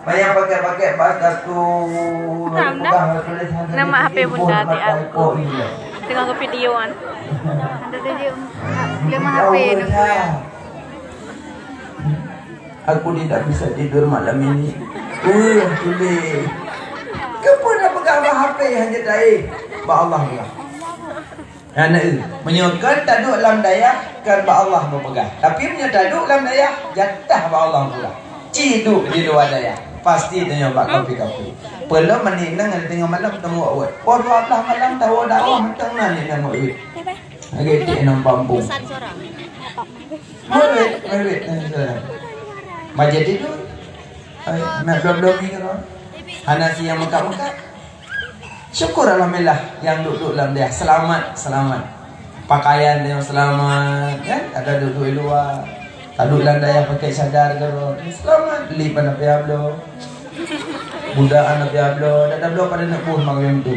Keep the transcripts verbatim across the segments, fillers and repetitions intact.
Payah pakai-pakai bak kartu. Nama H P bunda di aku. Tengah ke video kan. Ada dia je. Lemah H P nunggu ya. Aku ni tak bisa tidur malam ini. Uh, tulis. Kenapa nak pegang bak H P hanya tahi? Bak Allah pula. Aneuk, meunyoe kon taduek lam dayah, kon bak Allah meupeugah. Tapi meunyoe taduek lam dayah, jatah bak Allah meupeugah. Ci duek di luwa dayah, pasti tanyoe bak kafe-kafe. Peulom mani nang ada tengah malam temu awet. Pukul dua belas malam tawoe dakwah mantong na ni nama awet. Lagi cik enam pampung. Mawet, mawet, mawet. Baca tidur. Ai, nak dua-dua minggu. Hana siang meukat-meukat. Syukur alhamdulillah nyang duek-duek lam dayah selamat, selamat. Pakaian nyang selamat, kan? Ada duek-duek di luwa. Taduek lam dayah pakai cadar keudroe. Selamat. Lip hana payah bloe. Budak hana payah bloe. Dak tabloe pada neuk boh mak ayam tu.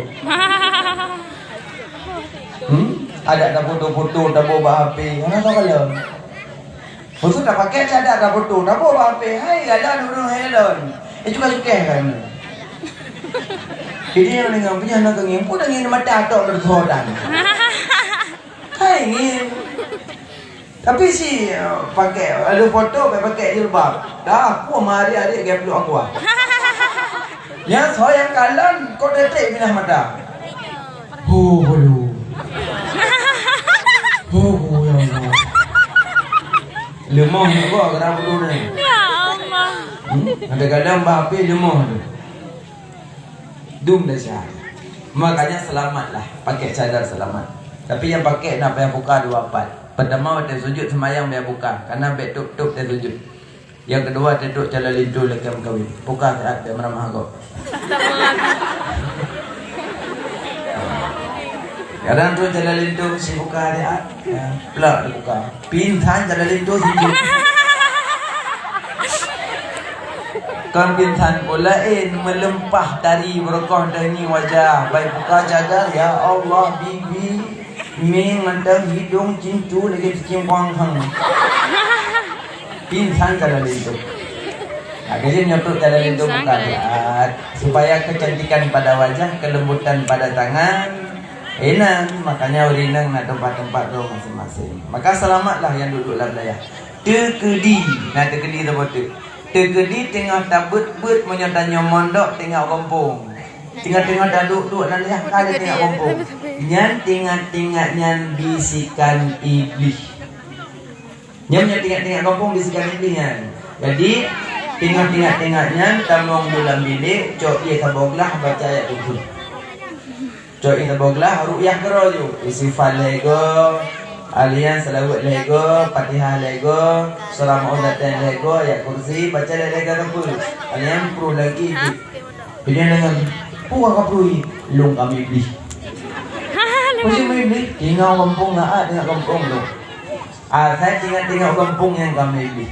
Hmm? Ada tafoto-foto, taboh bak H P. Hana tahu kalau. Khusus tapakai cadar, tafoto, taboh bak H P. Hai, galon ureueng hai galon. Eh, cukai-cukai kan. Jadi, yang dengan punya anak kenging pun angin mata atok bersodan. Hai, ngin. Tapi si, eh, pakai, ada foto, pakai, pakai jilbab. Dah, aku mari-ari gaya peluk aku. Nyan soe nyang kalon, kok tetek minah mata. Ho, bolu. Ho, ho, ya Allah. Leumah nak buat gerak bolu ni. Ya Allah. Hmm? Ada kadang bah api leumah tu. Dum dah sihat. Makanya selamatlah. Pakai cadar selamat. Tapi yang pakai nak payah buka dua pat. Pertama, watèe sujud sembahyang payah buka. Karena bek tup-tup dia sujud. Nyang keudua, teuduek calon linto lagèe meukawen. Buka siat bèk meuramah gob. Kadang tu calon linto si buka siat, ya, plak dibuka. Pingsan calon linto sujud. Kon pingsan pula, eh, meuleumpah tari beureukoh deungon wajah. Baik buka cadar, ya Allah, bibi, mie ngon hidung cintu lagèe cicing puang hang. Pingsan calon linto. Nah, jadi nyoe calon linto bukan siat. Supaya kecantikan pada wajah, kelembutan pada tangan, inan, makanya ureueng inong na tempat-tempat tu masing-masing. Maka selamatlah yang duduk lam dayah. Teukeudi, na teukeudi saboh teuk. Teukeudi teungoh tabeuet-beuet meunyoe tanyoe mondok teungoh gampông. Teungoh-teungoh taduek-duek lam dayah ka teungoh gampông. Nyan teuingat-ingat nyan bisikan Iblih. Nyan, nyan teuingat-teuingat gampông bisikan Iblih nyan. Jadi, teuingat-teuingat nyan, tamong di lam bilék, cok ié saboh glah, baca ayat kursi. Cok ié saboh glah, ruqyah keudroe ju. Istighfar lhèe goe, alian seulaweuet lhèe goe, Fatihah lhèe goe, surah Mu'awwidzatain lhèe goe, ayat kursi, baca lhèe-lhèe goe sapeue. Alian pruh lagi jeuet. Jadi deungon, "Peue ka pruh ié?" "Lôn kami Iblih." "Peue cit kami Iblih?" "Teungoh gampông na, teungoh gampông lôn." Asai teuingat-teuingat gampông nyang kami Iblih.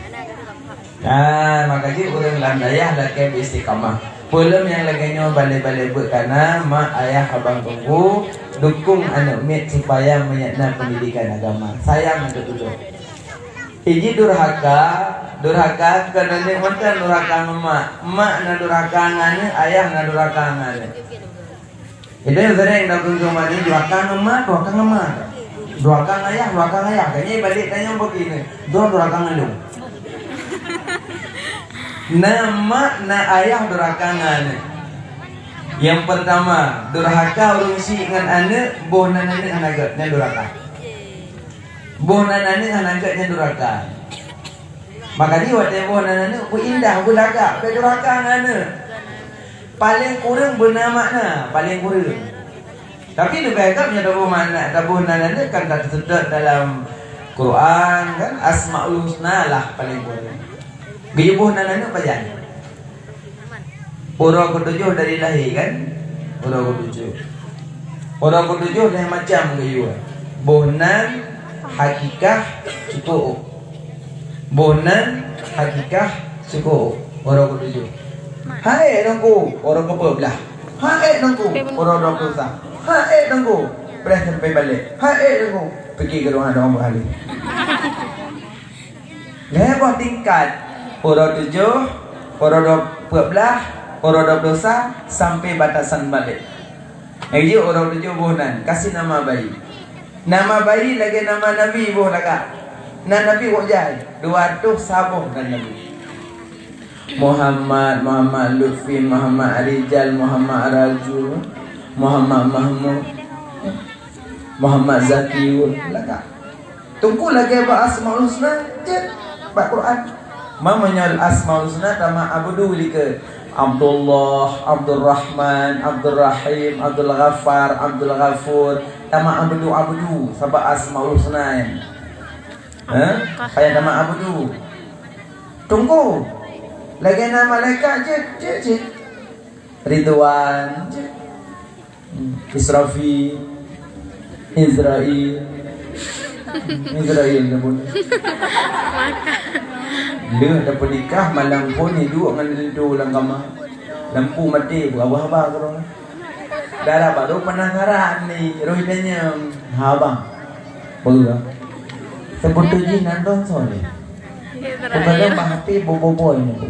Nah, maka jih ureueng lam dayah lakèe beuistiqamah. Peulom nyang lagèe nyoe balèe-balèe beuet kana, mak, ayah, abang, teungku, dukung aneuk miet supaya meunyo na pendidikan agama. Sayang aneuk dudoe. Iji durhaka, durhaka kon aneuk mantong durhaka ngon mak. Mak na durhaka ngon aneuk, ayah na durhaka ngon aneuk. Itu nyang sering tapeugah mani, durhaka ngon mak, durhaka ngon mak. Durhaka ngon ayah, durhaka ngon ayah. Kayém balek tanyong bak keuneuk, droe durhaka ngon lôn. Na mak, na ayah durhaka ngon aneuk. Nyang peurtama, durhaka ureueng syiek ngon aneuk, boh nan aneuk hana gèt, nyan durhaka. Boh nan aneuk hana gèt, nyan durhaka. Maka di watèe boh nan aneuk beuindah, beulagak, bèk durhaka ngon aneuk. Paleng kureueng beuna makna, paleng kureueng. Tapi leubeh gèt nyoe taboh makna, taboh nan aneuk kan tateuseutôt dalam Quran kan, Asmaul Husna lah paleng kureueng. Geuyue boh nan aneuk pajan. Uroe keutujôh dari lahé kan? Uroe keutujôh. Uroe keutujôh lhèe macam geuyue. Boh nan, hakikah, syukur. Boh nan, hakikah, syukur. Uroe keutujôh. Hai nungku, uroe keupeuet blah. Hai nungku, uroe dua puluh sa. Hai nungku, preh sampai balek. Hai nungku, pike keu rumoh dong beuhali. Lhèe boh tingkat, uroe tujôh, Uroe dua peuet blah, uroe dua peuet sa, sampai batasan balek. Nyang jeuet uroe tujoh boh nan, kasih nama bayi. Nama bayi lagèe nama Nabi boh lagak. Nan Nabi kok jai, dua ratus saboh nan Nabi. Muhammad, Muhammad Lutfi, Muhammad Arijal, Muhammad Araju, Muhammad Mahmud, Muhammad Zakiun, lagak. Teungku lagèe bak Asmaul Husna, jeuet bak Quran. Ma meunyoe Asmaul Husna tama Abdu likot. Abdullah, Abdurrahman, Abdurrahim, Abdul Ghaffar, Abdul Ghafur, tama Abdu, Abdu, sabab Asmaul Husna nyan. Ha? Payah tama Abdu. Teungku, lagèe na malaikat jeuet, jeuet, jeuet. Ridwan, jeuet. Israfil, Izrail. Izrail nyebut. Lheueh tapeunikah malam phôn iduek ngon linto lam kama. Lampu maté, haba-haba keudroe. Dara barô penasaran ni, roh tanyong. Haba. Peue? Sebeutôi jih nan droe soe lé? Keubadong bak H P bobo boy nyoe.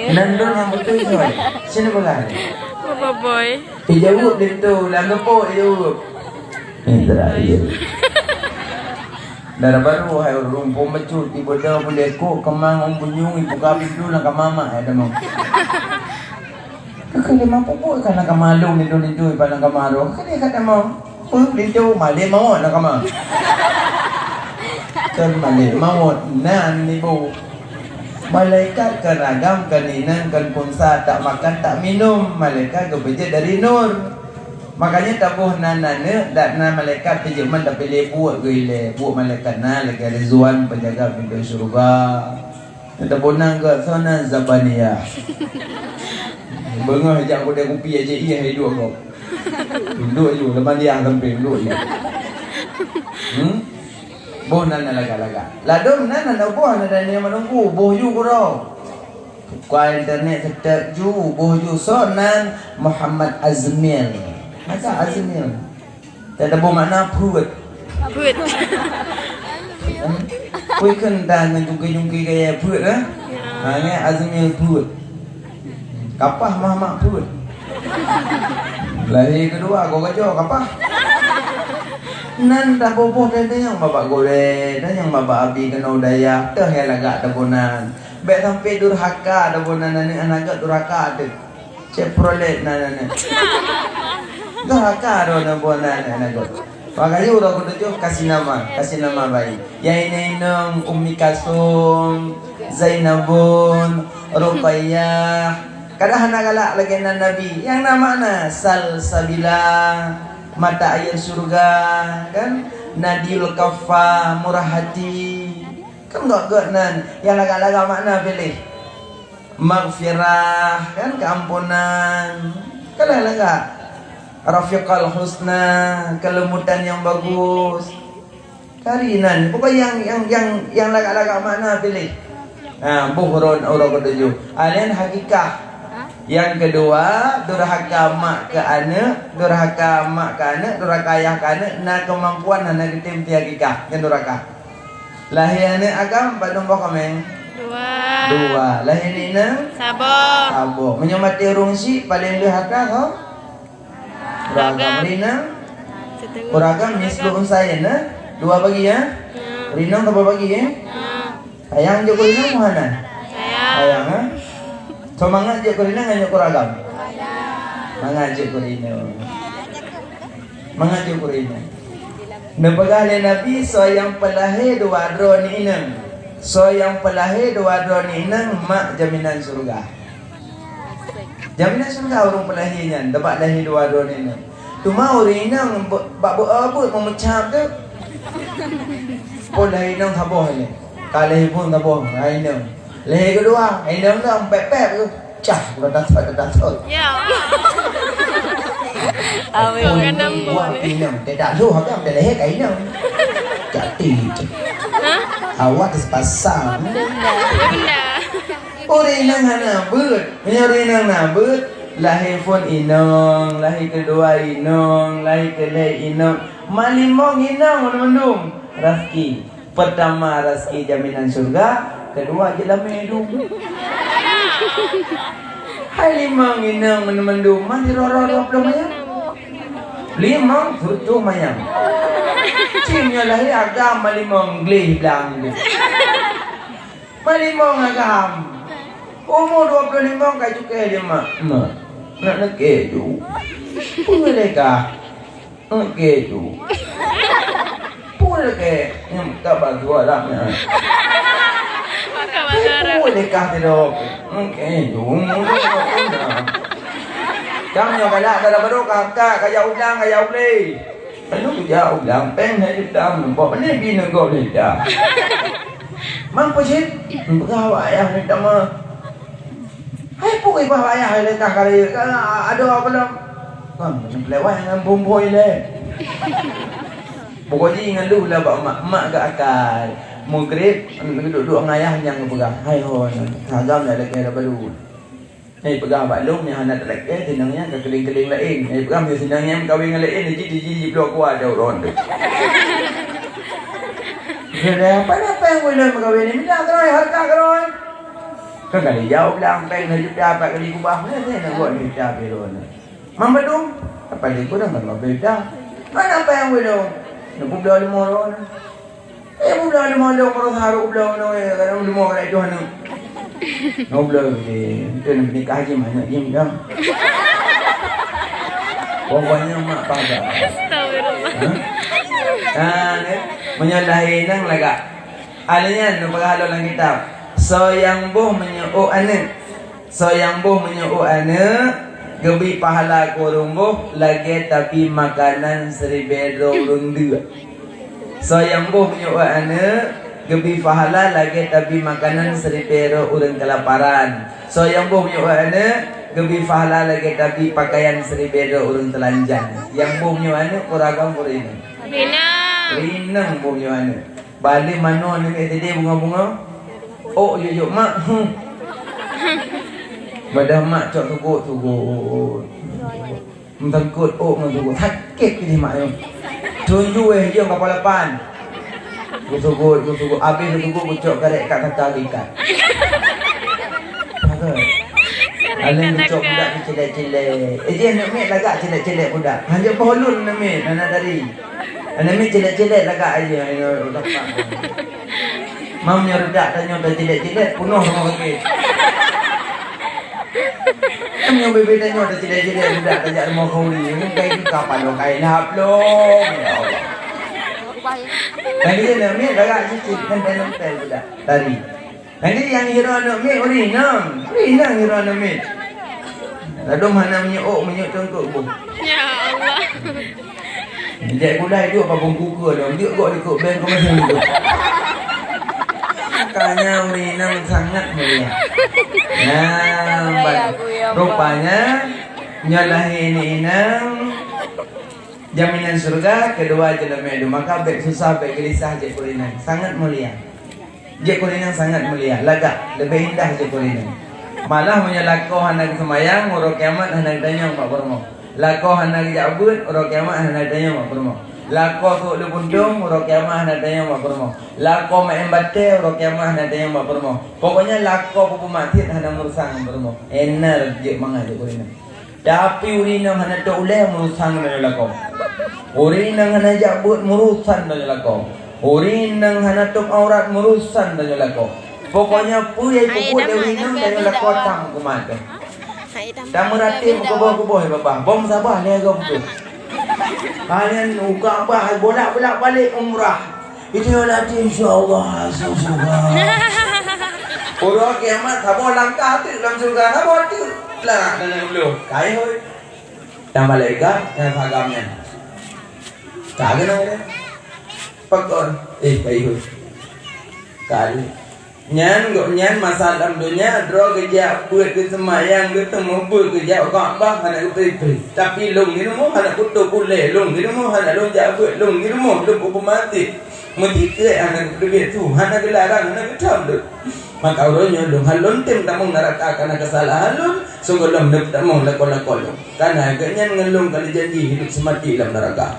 Nan droe nyang beutôi soe lé? Sinoe peugah lé. Bobo boy. Ijaweueb linto, lam geupok ijaweueb. Israel. Dara barô hai ureueng phôn bacut, ibeudôh beulée kok keumang ôn bunyueng, ibuka pintoe lam kama mak hai tamong. Keukeue lé mapupuk ka na kama lôn linto-linto iban na kama roh. Keukeue lé ka tamong. Peuet linto malée mawöt na kama. Kon malée mawöt nan nibu. Malaikat kon agam, kon inong, kon punsa, tak makan, tak minum. Malaikat geupeujeuet dari nur. Makanya taboh nan aneuk, dak na malaikat peujeuet man, tapi lé buet geuilée. Buet malaikat na lagée Ridwan penjaga pintoe syeuruga. Teutabonang geuh soe nan Zabaniah. Beungoh jak kudée kupi aja ié hai duek gob. Duek ju, Zabaniah sampéng duek ju. Hmm? Boh nan na lagak-lagak. Ladôm nan na boh na Daniel Manunggu, boh ju kuro. Buka internet seutôt ju, boh ju soe nan Muhammad Azmil. Masa Azmil? Teutabong makna peuet. Peuet. Peuet kheun dan ngon jungkai-jungkai gaya peuet, eh? Ya. Ha, nyan Azmil peuet. Kapah mah mak peuet. Lahé keudua, gogajoe kapah. Nan taboh-boh dan nyang babak goreng, dan nyang babak abi keunoe dayah, teuh nyang lagak taboh nan. Bék sampai durhaka taboh nan, aneuk aneuk durhaka teuh. Chevrolet nan, nan, nan. Dah ka ro na buah nan, nan, nan, nan. Wakayu ro kutuju kasih nama, kasih nama bayi. Yang ini inong Ummi Kalsum, Zainabun, Ruqayyah. Kadang hana galak lagée nan Nabi. Yang nama na Salsabila, mata air surga, kan? Nadiul Kafa, murah hati. Kan gok-gok nan, yang lagak-lagak makna pilih. Maghfirah, kan, keampunan. Kan lagak-lagak. Rafiqal husna, kelembutan yang bagus. Kari nan, pokok yang, yang, yang, yang lagak-lagak makna pilih. Ha, boh uroe, uroe ketujuh. Ha, nyan hakikah. Yang kedua, durhaka mak ke aneuk, durhaka mak ke aneuk, durhaka ayah ke aneuk, na kemampuan hana geutem ti hakikah. Nyan durhaka. Lahé aneuk agam, pat nombor kaméng? Dua. Dua. Lahé inong? Saboh. Saboh. Meunyoe maté ureueng syik, paléng lheueh harta soe? Ureueng agam. Ureueng inong? Setengah. Ureueng agam mislu unsayain, eh? Dua bagi, eh? Ya. Ureueng inong dua bagi, eh? Ya. Sayang jok ureueng inong, hana? Sayang. Sayang, eh? Soe mangat jok ureueng inong, ngon jok ureueng agam? Mangat jok ureueng inong. Mangat jok ureueng inong. Neupeugah lé Nabi, soe nyang peulahé dua droe ni inong. Soe nyang peulahé dua droe ni inong, mak jaminan syeuruga. Jaminan syeuruga ureueng peulahé nyan, teubak lahé dua droe ni inong. Teuma ureueng inong be-, bak beu-, beuet meumeucab teuh. Phôn lahé inong saboh lé. Ka lahé phôn saboh, lahé inong. Lahé keudua, inong tu pép-pép tu. Cah, udah datot, udah datot. Ya. Awé. Phôn keunan dua boh. Inong, tidak lu, agam dah lahé ka inong. Jadi. Hah? Awak terpaksa. Bunda. Bunda. Ureueng inong hana beuet. Meunyoe ureueng inong na beuet, lahé phôn inong, lahé keudua inong, lahé keulhèe inong. Malimong inong mandum-mandum. Raseuki. Peurtama raseuki jaminan syeuruga, Keudua jeuet lamé dum. Hai limong inong meuneu mandum, man sidroe-droe dua ploh manyang. Limong seutueng manyang. Cim nyoe lahé agam malimong gleh blang deh. Malimong agam. Umu dua ploh limong ka cukai lé mak. Mak, nak neukek ju. Peue lé kah? Oke tu. Pun lagèe nyang ka bantu alam nyan. Pun lé kah tidong. Oke tu. Kang nyoe galak dalam baru kakak kaya udang kaya ulé. Lalu kujak udang peng hai udang nampak mana bina gop ni dah. Mampu cit. Peugah awak ayah ni tama. Hai pui bah ayah hai lekah kali ka ada apa lam? Kan pelewah ngan bumboi le. Pokok ji ngan lu lah bak mak, mak gak akai. Mugrib duduk-duduk ngayah nyang peugah. Hai hon, hagam dah lekeh dah balu. Hai peugah bak lom nyang hana talekeh sinang nyang ka keling-keling lain. Hai peugah meusinang nyang kawin ngan lain ji ji ji bloe kuah jauh ron tu. Apa apa yang boleh mengkawin ni? Minta keroy, harta keroy. Kan kali jauh bilang peng laju dah empat kali kubah. Mana saya nak buat ni dah biro ni. Mam badum. Apa dia kurang kan mau beda. Mana apa yang belum? Nak pun belum lima orang. Eh, pun belum lima orang kalau harus belum orang eh kalau lima orang itu anak. Nak belum ni. Itu nak nikah je mana je dah. Pokoknya mak pada. Astagfirullah. Ha? Ah, ni. Menyalahi nang lagak. Aleuh nyan neupeugah lom lam kitab, soe nyang boh meunyoe aneuk, soe nyang boh meunyoe aneuk, geubri pahala keu ureueng boh lagèe tabi makanan siribèe droe ureueng deuk. Soe nyang boh meunyoe aneuk, geubri pahala lagèe tabi makanan siribèe droe ureueng keulaparan. Soe nyang boh meunyoe aneuk, geubri pahala lagèe tabi pakaian siribèe droe ureueng teulanjang. Nyang boh meunyoe aneuk, peue agam peue inong? Inong. Inong boh meunyoe aneuk. Bale manoe nibak sideh bunga-bunga. Oh, yuk, yuk, mak. Hmm. Badah mak cok sugut-sugut. Meutangkot oh ngon sugut. Sakét keu mak nyoe. Tunju eh, jeuem kapal lapan. Geusugut, geusugut. Abéh geusugut, geucok karek kat kata geuikat. Pakai. Aleng geucok budak geucilek-cilek. Eh, jih aneuk miet lagak cilek-cilek budak. Hanjeuet boh lôn aneuk miet, hana dari. Aneuk miet cilek-cilek lagak aja, ayo, udah pak. Mam nyoe rudak tanyoe tacilek-cilek, peunoh rumoh sakét. Mam nyoe bebe tanyoe tacilek-cilek rudak tajak rumoh khauri. Ini kai tu kapan lo kai lap lo. Ya Allah. Tadi dia nak ambil lagak sikit, kan dalam tel budak. Tadi. Jadi nyang hiroe aneuk miet ureueng inong. Ureueng inong hiroe aneuk miet. Ladôm hana meunyoe ôk, meunyoe teungkot boh. Ya Allah. Jai gulai dua babong kuku dong. Jeuet gok likot beng keu masa hidup. Makanya ureueng inong sangat mulia. Nah, rupanya nyoe lahé ni inong jaminan syurga, keudua jeuet lam meudu. Maka bèk susah, bèk geulisah jeuet keu ureueng inong. Sangat mulia. Jeuet keu ureueng inong sangat mulia, lagak, leubeh indah jeuet keu ureueng inong. Malah meunyoe lakoe hana geuseumayang, uroe kiamat hana geutanyong bak peurumoh. Lakoe hana geujak beuet, uroe kiamat hana geutanyong bak peurumoh. Lakoe sôk lé puntông, uroe kiamat hana geutanyong bak peurumoh. Lakoe maén batèe, uroe kiamat hana geutanyong bak peurumoh. Pokoknya lakoe peupeumaksiet hana meurusan ngon peurumoh. Éner jeuet mangat jeuet keu ureueng inong. Tapi ureueng inong hana tôb ulèe, meurusan tanyoe lakoe. Ureueng inong hana jak beuet, meurusan tanyoe lakoe. Ureueng inong hana tôb aurat, meurusan tanyoe lakoe. Pokoknya peue nyang peubuet lé ureueng inong tanyoe lakoe tam kumat. Tam meuratéb meukeubah-keubah ya babah. Bom sabah lé gob tu. Kalian uka bah bolak-bolak balik umrah. Itu yang nanti insya Allah masuk surga. Uroe kiamat saboh langkah teuk lam surga, saboh teuk. Lah, dan yang belum. Kai hoi. Dan malaikat yang sagamnya. Ka kena dia. Pakon. Eh, kai hoi. Ka dia. Nyan gobnyan masa lam donya droe geujak beuet geuseumayang geuteumeubeut geujak Ka'bah hana geutri-tri. Tapi lôn di rumoh hana kutôb ulèe, lôn di rumoh hana lôn jak beuet, lôn di rumoh lôn peupeumaté. Meutikeuet hana geuteubiet su, hana geularang, hana geutham lôn. Maka uroe nyoe lôn han lôn tem tamong neuraka kareuna keusalahan lôn, sigohlom lôn tamong lakoe-lakoe lôn. Kareuna gobnyan ngon lôn ka lheueh janji hidup seumati lam neuraka.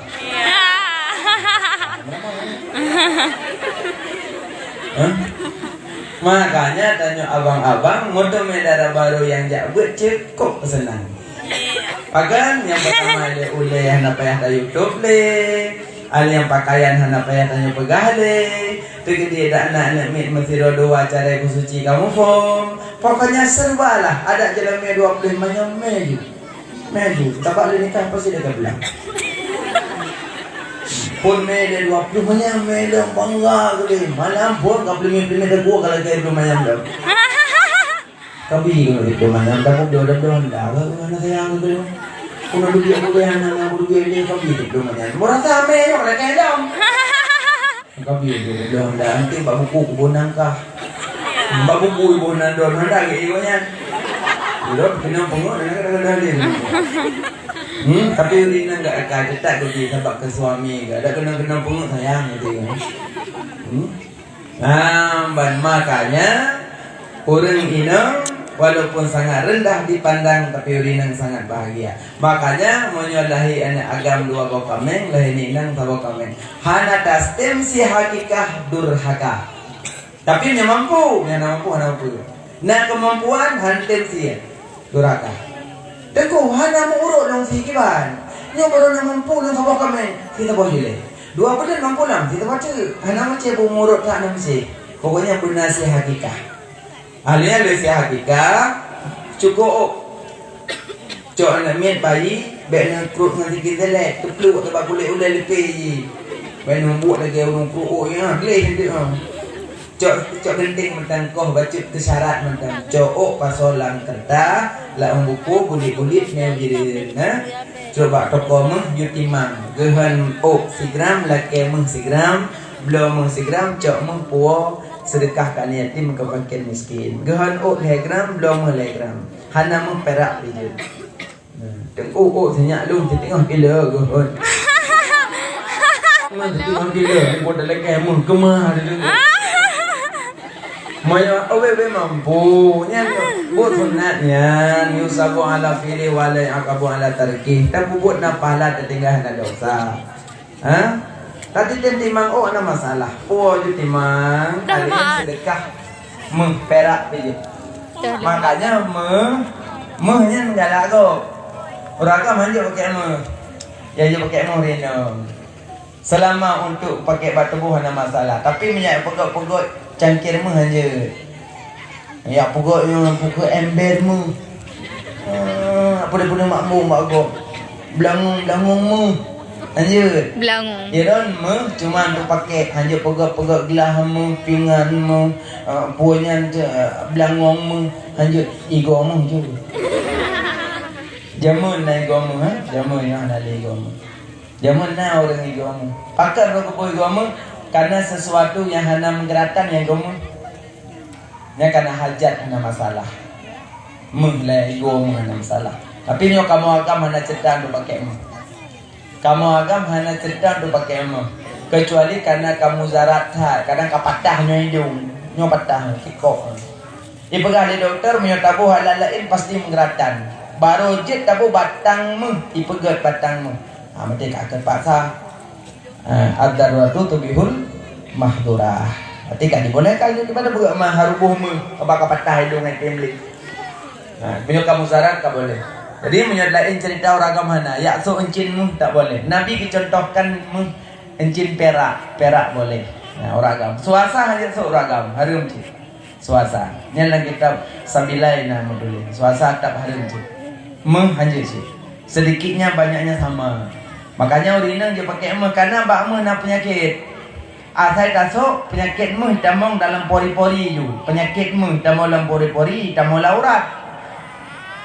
Hah? Makanya tanyoe abang-abang, meuteumé dara barô nyang jak beuet cukôp seunang. Pakon? Nyang peurtama lé ulèe hana payah ta YouTube lé, alèh nyang pakaian hana payah tanyoe peugah lé, teukeudi dak na aneuk miet meusidroe dua cara kusuci kamoe phom. Pokoknya serba lah, adak jalan mè dua ploh manyam mè ju. Mè ju, tabak lé nikah pasti dah gablang. Phon mè lé dua ploh manyam mè lom bangga geuh. Malam phon ka peuleumèh-peuleumèh teugok ka lagèe dua ploh manyam lom. Kabi keunoe dua ploh manyam, dah peudoh dah peudoh dah. Ka keunoe sayang keunoe. Keunoe dubiet-dubiet aneuk, keunoe dubiet lé kabi dua ploh manyam. Meurasa mè nyoe lagèe lom. Kabi dua ploh dah, nanti bak buku kubunang kah. Bak buku ibu nandon hana lagèe ibu nyan. Lom keunoe peungeut dan kadang-kadang lé. Hmm, tapi ureueng inong gak akan teutap geubi sabab keu suami gak. Dak keunoe-keunoe peungeut sayang gitu ya. Hmm. Nah, ban makanya ureueng inong walaupun sangat rendah dipandang tapi ureueng inong sangat bahagia. Makanya meunyoe lahé aneuk agam dua boh kaméng, lahé aneuk inong saboh kaméng. Hana tastem si hakikah durhaka. Tapi meunyoe mampu, meunyoe hana mampu, hana mampu. Na keumampuan, han tem sie durhaka. Teungku, hana meuurot lôn sie kiban. Nyoe baru na mampu lôn saboh kaméng, sie saboh jilé. Dua buleuen mampu lom, sie saboh teuk. Hana meucé beu meuurot that na meucé. Pokoknya beuna sie hakikah. Ahli-ahli sie hakikah, cukôp. Cok aneuk miet bayi, bèk neukruet ngon sikin selek, teupluek bak kulét ulèe lipée jih. Bèk neubuet lagèe ureueng kruet ôk nyan, gleh enteuk, ha. Cok, cok geunteng mantong koh bacut keu syarat mantong. Cok ôk pasoe lam keureuta, lam buku, bulet-bulet, meuh jih, ha. Cok bak toko meuh, jeuet timang. Geuhon ôk sigram, lakèe meuh sigram, bloe meuh sigram, cok meuh puwoe, seudeukah keu aneuk yatim, keu fakir miskin. Geuhon ôk lhèe gram, bloe meuh lhèe gram. Hana meuh pirak pih jeuet. Teungku, ôk sinyak lôn siteungoh kilo geuhon. Meuh siteungoh kilo, ni pun talakèe meuh keumah teuh. Meunyoe awé-awé mampu, nyan buet sunat nyan, yusabu ala fi'li wa la yu'aqabu ala tarki. Tapeubuet na pahala, tatinggai na dosa. Ha? Tapi tem timang ôk hana masalah. Puwoe jeuet timang, dah, akhirnya mat. Seudeukah meuh pirak pih jeuet. Dah, dah. Makanya meuh, meuh nyan galak gob. Ureueng agam han jeuet pakèk meuh. Ya, jeuet pakèk meuh rinong. Selama untuk pakèk bak tuboh hana masalah. Tapi meunyo peugöt-peugöt cangkir meuh han jeuet. Ya, peugöt nyoe, peugöt ember meuh. Ah, apa dia punya makmum bak gob. Belangong-belangong meuh. Han jeuet. Belangong. Ya don meuh, cuma untuk pakèk. Han jeuet peugöt-peugöt gelah meuh, pingan meuh, ah, peue nyan tu, ah, belangong meuh. Han jeuet, igoe meuh jeuet. Jameun na igoe meuh, ha? Jameun nyoe hana lé igoe meuh. Jameun na ureueng igoe meuh. Pakon roh keuboh igoe meuh? Karena sesuatu nyang hana meugeuratan nyang igoe meuh. Nyan kana hajat hana masalah. Meuh lé igoe meuh hana masalah. Tapi nyoe kamoe agam hana ceurita untuk pakèk meuh. Kamoe agam hana ceurita untuk pakèk meuh. Kecuali kana ka mudarat that, kadang ka patah nyoe idong, nyoe patah, kikok. Ipeugah lé dokto, meunyoe taboh alat laén pasti meugeuratan. Barô jeuet taboh batang meuh, ipeugöt batang meuh. Ha, maté ka keuh paksa. Ha, ad-daruratu tubihul mahdhurah. Berarti ka dibolehkan nyoe, kiban tapeugöt meuh, hareuboh meuh, kaba ka patah idong ngon tem lé. Ha, meunyoe ka mudarat ka boleh. Jadi meunyoe laén ceurita ureueng agam hana, jak sôk euncien meuh tak boleh. Nabi geucontohkan meuh euncien pirak, pirak boleh. Ha, ureueng agam. Suasa han jeuet sôk ureueng agam, hareuem cit. Suasa. Nyan lam kitab Sabilai na meutuléh. Suasa tab hareuem cit. Meuh han jeuet cit. Sedikitnya banyaknya sama. Makanya ureueng inong jeuet pakèk meuh, karena bak meuh na peunyakét. Asai tasôk, peunyakét meuh tamong dalam pori-pori ju. Peunyakét meuh tamong lam pori-pori, tamong lam urat.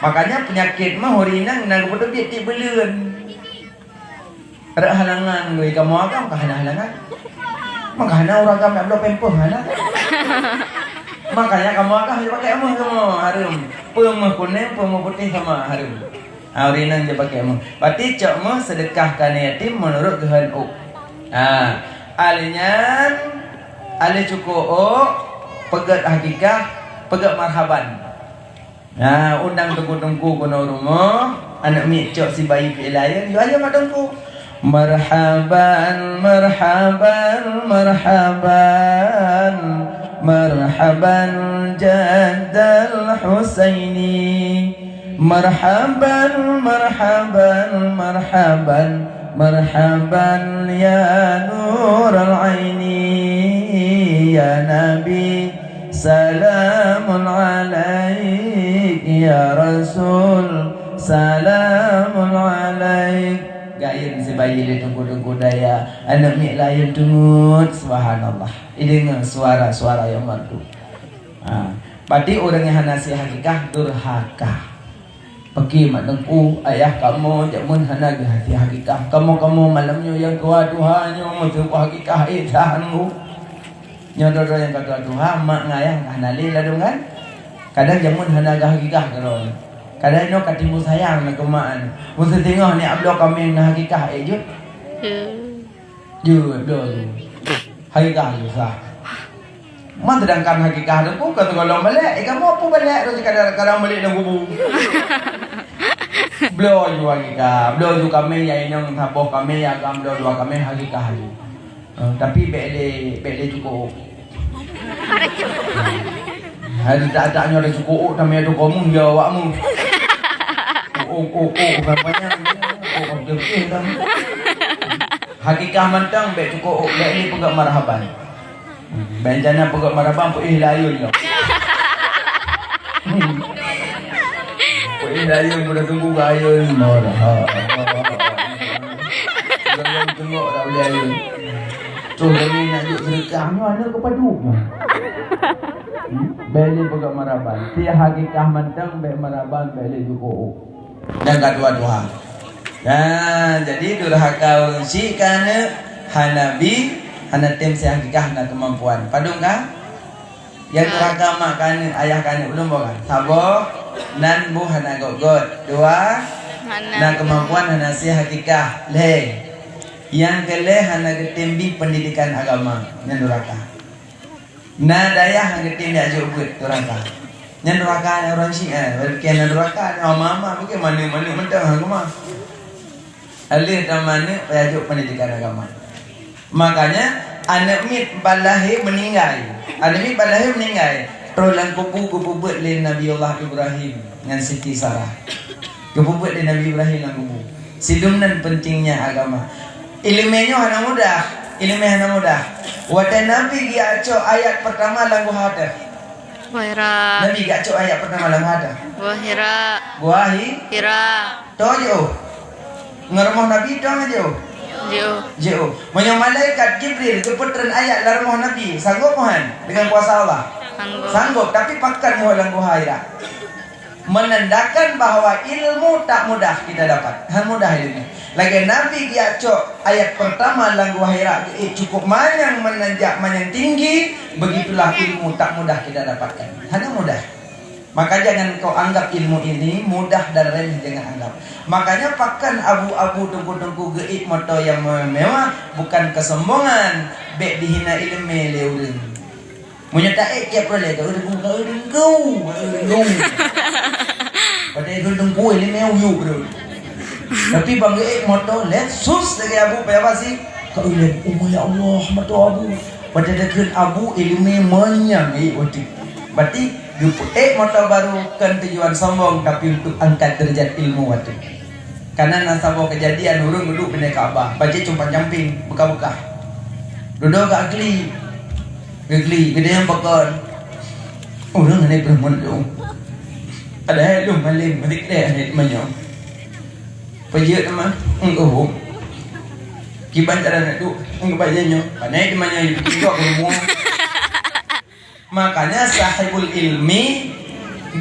Makanya peunyakét meuh ureueng inong na geupeuteubiet tiep buleuen. Rot halangan, weh, kamoe agam ka hana halangan. Maka hana ureueng agam nak bloe pampers, hana. Makanya kamoe agam jeuet pakèk meuh kamoe, hareuem. Peue meuh kunéng, peue meuh putéh sama, hareuem. Ha, ureueng inong jeuet pakèk meuh. Berarti cok meuh seudeukah keu aneuk yatim meunurot geuhon ôk. Ha, alèh nyan, alèh cukôp ôk, peugöt hakikah, peugöt marhaban. Nah, undang teungku-teungku keunoe rumoh, aneuk miet cok sibayi piep layeuen, yue ayeuem bak teungku. Marhaban, marhaban, marhaban. Marhaban jaddal Husaini. Marhaban, marhaban, marhaban, marhaban ya nural aini. Ya Nabi, salamun alaik. Ya Rasul, salamun alaik. Gayen sibaye lé teungku-teungku daya, aneuk miet layeuen teungeut, subhanallah. Ideungoe suara-suara nyang merdu. Ha, berarti ureueng nyang hana sie hakikah durhaka. Peuki mak teungku, ayah kamoe jameun hana geuhasé hakikah. Kamoe-kamoe malam nyoe nyang tuha-tuha nyoe meuseubu hakikah, eh, tahan ku. Nyoe droe-droe nyang ka tuha-tuha, mak ngon ayah ka hana lé ladôm kan? Kadang jameun hana geuhakikah keudroe. Kadang nyoe ka timbul sayang na keu mak nyan. Meuseuteungoh nyak bloe kaméng na hakikah, eh, jeuet? Jeuet. Jeuet, bloe jeuet. Hakikah jeuet sah. Man seudangkan hakikah tu pun ka teugohlom balek. Eh, kamoe pun balek tu kadang-kadang balek lam kubu. Bloe ju hakikah, bloe ju kaméng ya inong saboh kaméng ya agam bloe dua kaméng hakikah ju. Eh, tapi bék lé, bék lé cuko. Hai, tak-tak nyoe ada cuko, tamé tu kamu ya awakmu. Oh, oh, oh, oh, bukan banyak. Oh, oh, dia betul dah. Hakikah mantong bék cuko, bék lé peugah marhaban. Bék jana peugah marhaban, peuéh layun nyoe. Peuéh layun, udah tunggu layun. Marhaban. Jangan tengok dah boleh ayun. Tuh, jadi nak juk sedekah nyoe aneuk keupadub nyoe. Hmm? Bék lé peugah marhaban. Tiep hakikah mantong bék marhaban, bék lé jukuk. Dan ka tuha-tuha. Nah, jadi durhaka ureueng syik ka aneuk, hana bi, hana tem sie hakikah, hana keumampuan. Padum ka? Nyang durhaka mak keu aneuk, ayah keu aneuk, ulôn boh kan? Saboh, nan boh hana göt-göt. Dua, hana keumampuan, hana sie hakikah. Lhèe, nyang keu lhèe hana geutem bi peundidekan agama. Nyan durhaka. Na dayah hana geutem jak jok beuet, durhaka. Nyan durhaka ureueng syiah, eh, bukan na durhaka, ama-ama, bukan maneuk-maneuk mantong hana keumah. Aleuh dan maneuk payah jok peundidekan agama. Makanya, aneuk miet ban lahé meuninggai. Aneuk miet ban lahé meuninggai. Troh lam kubu geupeubeuet lé Nabiullah Ibrahim ngon Siti Sarah. Geupeubeuet lé Nabi Ibrahim lam kubu. Sidum nan pentingnya agama. Ileumèe nyoe hana mudah. Ileumèe hana mudah. Watèe Nabi geujak cok ayat peurtama lam guha teuh. Gua Hira. Nabi geujak cok ayat peurtama lam guha teuh. Gua Hira. Gua Hi-, Hira. Toh jiôh. Ngon rumoh Nabi toh jiôh. Jiôh. Jiôh. Meunyoe malaikat Jibril geupeutreun ayat lam rumoh Nabi, sanggob meuhan deungon kuasa Allah? Sanggob. Sanggob, tapi pakon meuhan lam guha Hira. Menandakan bahwa ilmu tak mudah kita dapat. Hana mudah ilmu. Lagèe Nabi geujak cok ayat peurtama lam guha Hira geuék cukup manyang meunanjak manyang tinggi, begitulah ilmu tak mudah kita dapatkan. Hana mudah. Maka jangan kau anggap ilmu ini mudah dan remeh, jangan anggap. Makanya pakon abu-abu teungku-teungku geuék moto nyang mewah-mewah, bukan kesombongan, bèk dihina ileumèe lé ureueng. Meunyoe taék tiep Peureulèe, ka ureueng, ka ureueng, ka ureueng. Padahai ureueng teungku ileumèe uyuek tu. Tapi ban geuék moto Lexus lagèe abu payah basi. Ka ulèe, "Oh, ya Allah, moto abu." Padahai takheun abu ileumèe manyang ék watèe. Berarti geupeuék moto baru kon tujuan sombong, tapi untuk angkat derajat ilmu watèe. Kana na saboh keujadian ureueng geuduek binéh Ka'bah, bajèe cumpang camping, beukah-beukah. Dudoe gak gli. Geugli, geudeh pakon. Ureueng hana peurumoh lôn. Padahai lôn malém, meusikrek hana teumanyong. Peujeuet teuma, engkeuh. Kiban cara nak duek, engkeuh bajèe nyoe. Pandai teumanyong, jipeutingkok keu rumoh. Makanya sahibul ilmi,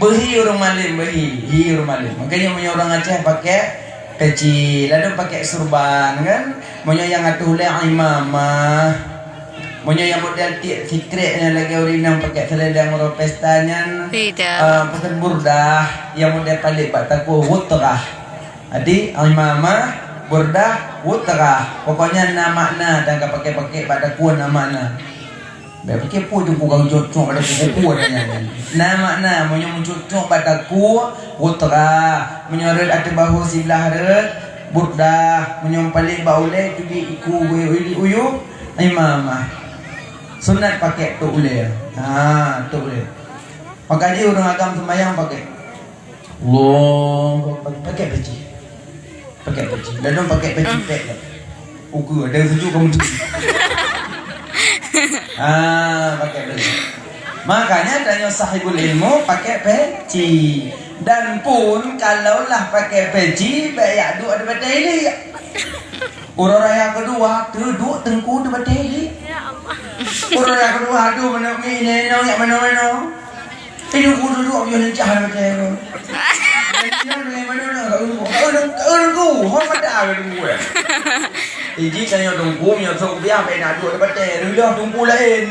beuhi ureueng malém, beuhi, hi ureueng malém. Makanya meunyoe ureueng Aceh pakai peci, lalu pakai surban kan. Meunyoe nyang ateueh ulèe imamah. Meunyoe nyang model tiek sikrek nyang lagèe ureueng inong pakai seulendang uroe pesta nyan, ah, pakon burdah, nyang model palék bak takue wutrah. Jadi, imamah, burdah, wutrah. Pokoknya na makna dan ka pakai-pakai bak takue na makna. Bèk pike peue tu, peue cocok pada peue-peue dah nyan. Na makna, meunyoe meucocok bak takue, wutrah. Meunyoe rhot ateueh bahu siblah rhot, burdah. Meunyoe palék bak ulèe, teubiet iku uyuek-uyuek, imamah. Sunat pakai tok ulèe. Ha, tu boleh. Maka jih ureuëng agam sembahyang pakai. Allahu Akbar, pakai peci. Pakai peci. Lalu pakai peci pek. Uku ada tujuh kamu tu. Ah, pakai peci. Makanya tanya sahibul ilmu pakai peci. Dan pun kalaulah pakai peci, baik yak duk ada bateri. Ureuëng raya kedua, teuduk teungku di bateri. Ya Allah. Ureuëng raya kedua, aduh, mana mi, neno, yak mana-mana. Ini guru duduk, dia ni cah, dia kata. Dia ni mana, mana, kat guru. Kat guru, kat guru, hok pada kat guru, eh. Iji tanya tungku, menyosok biar, baik nak duduk tempat teh. Rila tungku lain.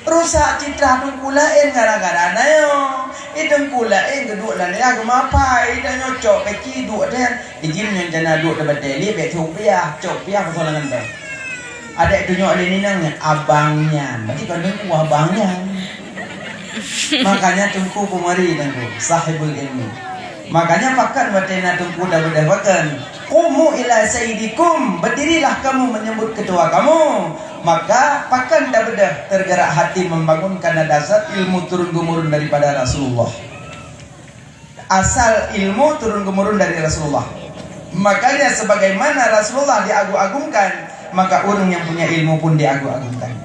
Rusak citra tungku lain gara-gara nayo. Eh, tungku lain geduk dan ya gemapa. Eh, tanya cok kecil duduk teh. Iji menyang jana duduk tempat teh, li, baik cok biar, cok biar, pasal dengan tu. Adak tunyok lé ninang nyan, abang nyan. Berarti kon teungku abang nyan. Makanya teungku peumari teungku, sahibul ilmi. Makanya pakon watée na teungku tabeudoh pakon, "Qumu ila sayyidikum," berdirilah kamu menyebut ketua kamu. Maka pakon tabeudoh tergerak hati membangun karena dasar ilmu turun-gumurun daripada Rasulullah. Asal ilmu turun-gumurun dari Rasulullah. Makanya sebagaimana Rasulullah diagung-agungkan, maka ureuëng nyang punya ilmu pun diagung-agungkan.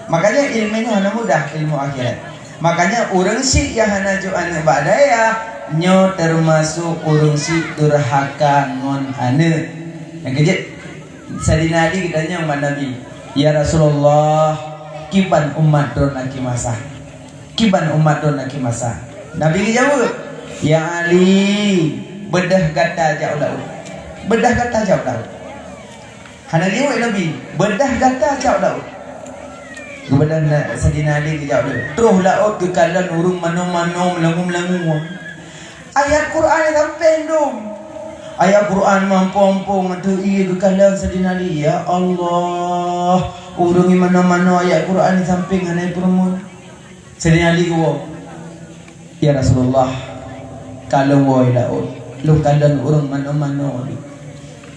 Makanya ilmu nyoe hana mudah, ilmu akhirat. Makanya ureuëng syiek nyang hana jok aneuëk bak dayah, nyoe teumasok ureuëng syiek durhaka ngon aneuëk. Nyang keujeuet, Saidina Ali geutanyong bak Nabi, "Ya Rasulullah, kiban umat droe akhé masa?" Kiban umat droe akhé masa? Nabi geujaweueb, "Ya Ali, beudôh gata jak u laôt. Beudôh gata jak u laôt." Hana geujaweueb Nabi, "Beudôh gata jak u laôt." Geubeudôh na, Saidina Ali geujak u laôt. Troh laôt geukalon ureuëng mano-mano, meulangu-meulangu. Ayat Quran sampéng dum. Ayat Quran mampu-mampu ngeuteu ié geukalon Saidina Ali. Ya Allah, ureuëng mano-mano ayat Quran sampéng hana peurumoh. Saidina Ali geuwoe, "Ya Rasulullah, ka lôn woe laôt, lôn kalon ureuëng mano-mano nyoe.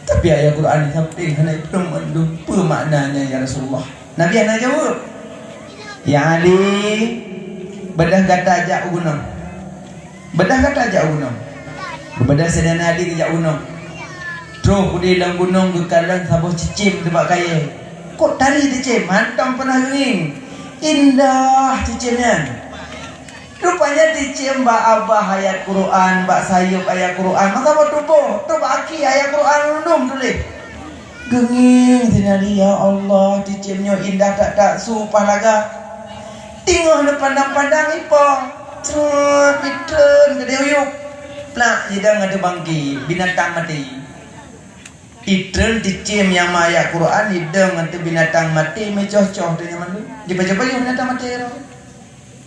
Tapi ayat Quran sampéng hana ipeudong mandum, peue makna nyan ya Rasulullah?" Nabi hana jaweueb. "Ya Ali, beudôh gata jak u gunong. Beudôh gata jak u gunong." Beudôh Saidina Ali geujak u gunong. Troh u di lam gunong geukalon saboh cicém teuh bak kayée. Kok tari cicém, hantom peunah geungieng. Indah cicém nyan. Rupanya cicém bak abah ayat Quran, bak sayeuep ayat Quran, masa bak tuboh, trok bak aki ayat Quran rundum tuléh. Geungieng Saidina Ali, "Ya Allah, cicém nyoe indah that-that, su paih lagak." Teungoh neupandang-pandang ipo, crot, itreun keudeh u yup. Plak, idong ateueh bangke, binatang maté. Itreun cicém nyang meuayat Quran, idong ateueh binatang maté, meucoh-coh teuh nyan mandum. Jipajoh-pajoh binatang maté nyoe.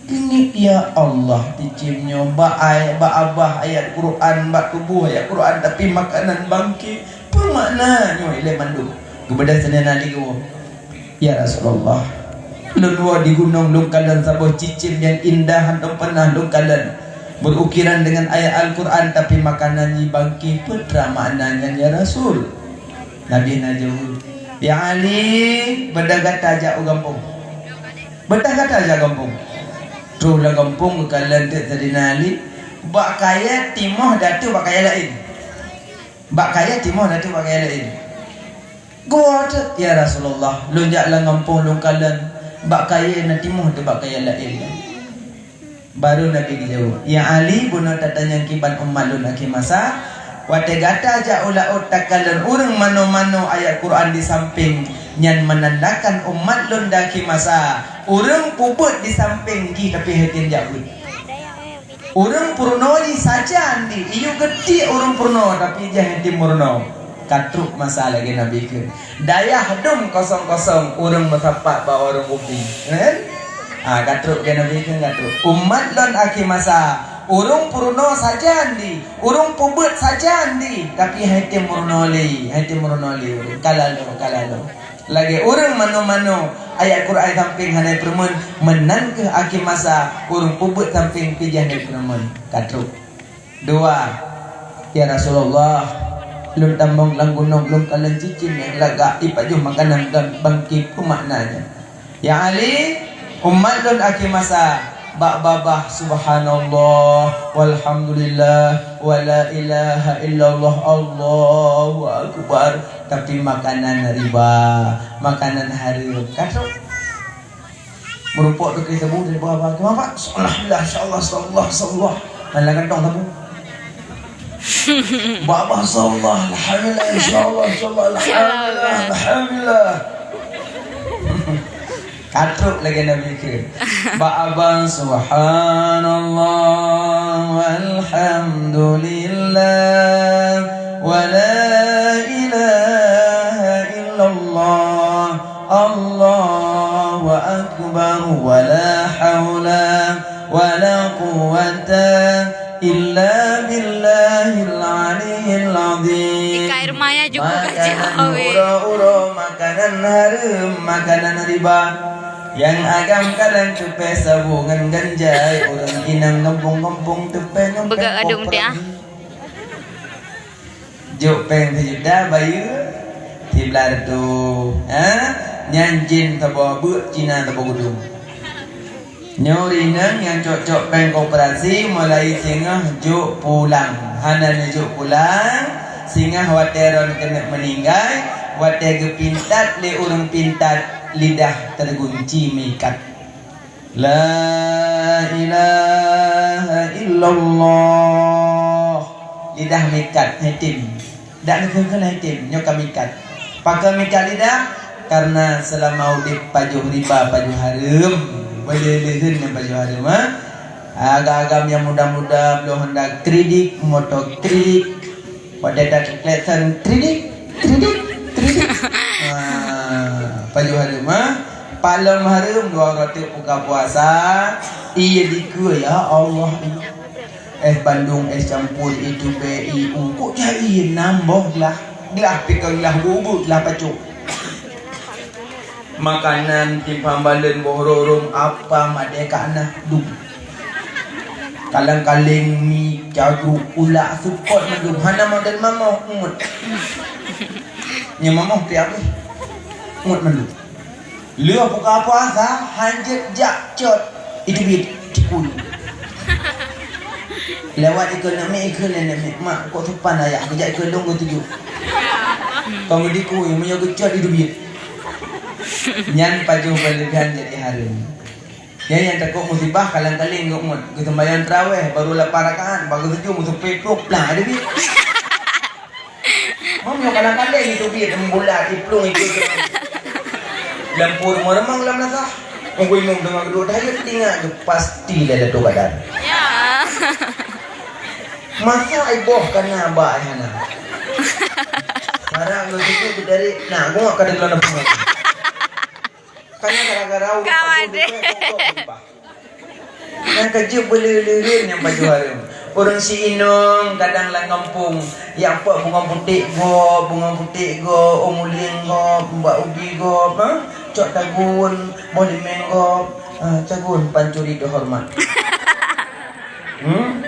Geuingat, "Ya Allah, cicém nyoe bak ay-, bak abah ayat Quran, bak tuboh ayat Quran, tapi makanan bangke. Peue makna nyoe ilée mandum?" Geubeudôh Saidina Ali geuwoe, "Ya Rasulullah, lôn woe di gunong lôn kalon saboh cicém nyang indah hantom peunah lôn kalon, berukiran dengan ayat Al-Quran, tapi makanan jih bangke. Peue teuma makna nyan, ya Rasul?" Nabi na jaweueb, "Ya Ali, beudôh gata jak u gampông." Beudôh gata jak gampông. Troh lam gampông geukalon teuk Saidina Ali, bak kayée timoh di ateueh bak kayée laén. Bak kayée timoh di ateueh bak kayée laén. Geuwoe teuk, "Ya Rasulullah, lôn jak lam gampông lôn kalon, bak kayée na timoh di bak kayée laén." Baru Nabi geujaweueb, "Ya Ali, bunoe tatanyong kiban umat lôn akhé masa, watée gata jak u laôt takalon ureuëng mano-mano ayat Quran di sampéng, nyan meunandakan umat lôn di akhé masa, ureuëng peubeuet di sampéng jih tapi hana tem jak beuet. Ureuëng peurunoe jih sajan di, iyue geutiek ureuëng peurunoe tapi jih hana tem meurunoe." Ka trok masa lagée Nabi kheun. Dayah dum kosong-kosong, ureuëng meusapat bak warong kopi. Kan? Ha, ka trok lagée Nabi kheun ka trok. Umat lôn akhé masa, ureuëng peurunoe sajan di, ureuëng peubeuet sajan di, tapi hana tem meurunoe lé, hana tem meurunoe lé ureuëng. Ka laloe, ka laloe. Lagée ureuëng mano-mano, ayat Quran sampéng hana peurumoh, meunan kheueh akhé masa, ureuëng peubeuet sampéng pih jih hana peurumoh. Ka trok. Dua, "Ya Rasulullah, lôn tamong lam gunong lôn kalon cicém nyang lagak ipajoh makanan dan bangke, peue makna nyan?" "Ya Ali, Umat lôn akhé masa, bak babah subhanallah, walhamdulillah, wala ilaha illallah, Allahu akbar, tapi makanan riba, makanan hareuem. Ka trok. Meureumpok teuka sabu dari babah, "Kenapa? Alhamdulillah, insyaallah, insyaallah, insyaallah." Malah kantong sabu. Babah, insyaallah, alhamdulillah, insyaallah, insyaallah, alhamdulillah, alhamdulillah. Ka trok lagèe Nabi kheun. Bak babah subhanallah walhamdulillah wala ilaha illallah, Allahu akbar, wala haula wala quwwata illa billahil aliyyil azim. Ikan air maya juga. Makanan ura-ura, makanan hareuem, makanan riba. Nyang agam kadang teupèe sabu ngon ganja, ureueng inong gampông-gampông teupèe ngon péng. Jok péng sijuta bayeue siblaih reutôh. Ha? Nyan jén saboh beuk, Cina saboh gudong. Nyoe ureueng inong nyang cok-cok péng koperasi mulai singoh jok pulang. Hana neujok pulang, singoh watèe droen keuneuk meuninggai, watèe geupintat lé ureueng pintat, lidah teugunci meuikat. La ilaha illallah. Lidah meuikat, hitem. Dak neukheun-kheun hitem, nyoe ka meuikat. Pakon meuikat lidah? Karena seulama udép pajoh riba, pajoh hareuem. Boleh leuheun nyan pajoh hareuem, ha? Agam-agam nyang muda-muda, bloe honda kredit, moto kredit. Watèe that keuklakson, kredit, kredit, kredit. Ha, pajoh hareuem, ha? Pak lom hareuem, dua uroe teuk buka puasa, ie dikeue, ya Allah. Ès bandong, ès campur, ie tubèe, ie u. Kok jak ie nam boh glah? Glah pih kon glah bubuk, glah pacok. Makanan timphan balon boh rôm-rôm, apam, adèe ka na dum. Kalang-kaleng, mi, caguk, ulak, seupôt mandum. Hana model mamoh, ngut. Nyang mamoh pih abéh. Ngut mandum. Lheueh buka puasa, hanjeuet jak cot, iteubiet, tikui. Lewat ikeu neuk miet, ikeu lé neuk miet, "Mak, kok sopan ayah, geujak ikeu lôn geutuju." Kon geudikui, meunyoe geucot, iteubiet. Nyan pajoh beuleubihan jadi hareuem. Nyan nyang takot musibah, kalang-kaleng geuh ngot, geuseumbahyang tarawèh, baru lapan rakaat, bak geutuju, meusupée ploh, plah, iteubiet. Meunyoe kalang-kaleng iteubiet, meubulat, iplueng, ikeu. Lam pue rumoh reumang lam lasah. Meunyoe imum teungoh geuduek tahajud, teuingat geuh pasti Lailatul Qadar. Ya. Masa iboh kana bak ai hana. Barang geuteubiet dari, nah, geuh ka deungon peue. Kana gara-gara ureueng pajoh deh. Nyang ka jeuet beuleuleuen nyang pajoh hareuem. Ureueng si inong kadang lam gampông, jak pok bungong putéh gob, bungong putéh gob, ôn mulieng gob, bak ubi gob, ha? Cok tagun, boh limeng gob, ha, tagun pancuri teuhoreumat. Hmm?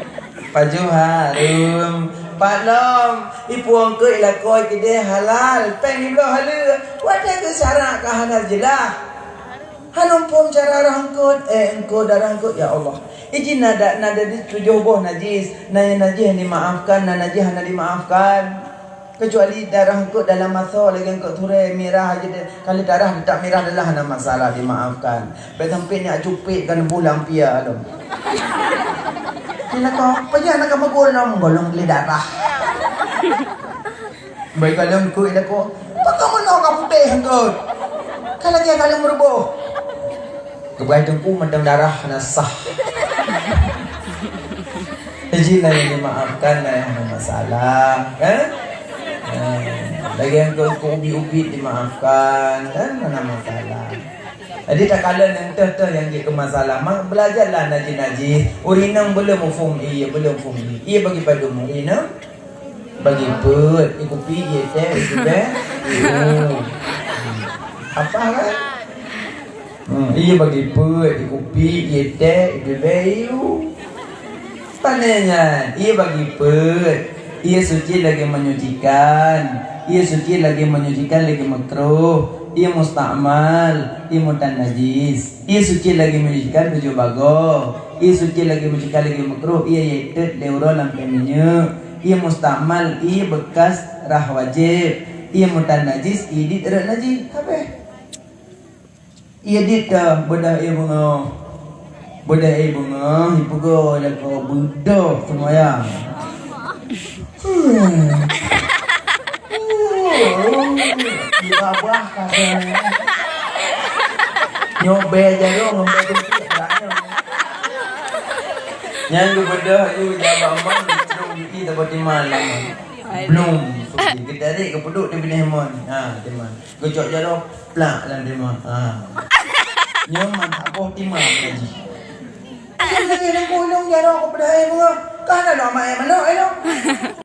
Pajoh hareuem. Pak lom, ipueng keu ilakoe keudeh halal, péng ibloe haleue. Watèe geusyarak ka hana jeulaih. Hana muphom cara rhah eungkôt, eh, eungkôt darah eungkôt, ya Allah. Ijin na da-, na dari tujoh boh najis, na nyang najis dimaafkan, na najis hana dimaafkan. Kecuali darah eungkôt dalam asoe lagèe eungkôt turée mirah aja deh. Kalau darah teutap mirah adalah hana masalah dimaafkan. Bèk sampai nak cupet kan bulang pia lom. Kena kau, apa je anak kamu golong, golong beli darah. Baik kalau eungkôt dah kau, apa kamu nak orang putih eungkôt? Kalau dia kalau merubuh. Keubai teungku mantong darah hana sah. Jih lah nyang dimaafkan lah nyang hana masalah, kan? Ha, lagèe nyang keu, keu ubit-ubit dimaafkan, kan? Hana masalah. Jadi takalon nyang teuh-teuh nyang jeuet keu masalah, ma-, belajarlah najih-najih. Ureueng inong belum muphom ie, belum muphom ie. Ie bagi padum ureueng inong? Bagi peuet, ikupi, ie teh, ie teh. Iu. Apa kan? Hmm, ie bagi peuet, ikupi, ie teh, ie teh, iu. Pane nyan, ie bagi peuet. Ie suci lagi menyucikan. Ie suci lagi menyucikan lagi makruh. Ie mustakmal, ie mutan najis. Ie suci lagée meucucikan tujoh bagoe. Ie suci lagée meucucikan lagée makruh, ie itet lé uroe lam peuminyeuk. Ie mustakmal, ie beukas rhah wajéb. Ie mutan najis, ie dit rot najis. Habéh. Ie dit ka beudôh ie beungoh. Beudôh ie beungoh, ipeugah lakoe beudôh seumbahyang. Hmm. Babah kasar. Nyoe bèe jaroe ngon bèe teumpik, brat nyoe. Nyan geubeudôh ju jabat mon, dicrong geuti saboh timan lam mon. Blum, geutarek geupeuduek di binéh mon. Ha, timan. Geucok jaroe, plak lam timan. Ha. Nyoe man saboh timan lagi. Lagi nunggu ulông jaroe geubeudôh ie beungoh. Ka na lôn amat ie manok, eh, lôn.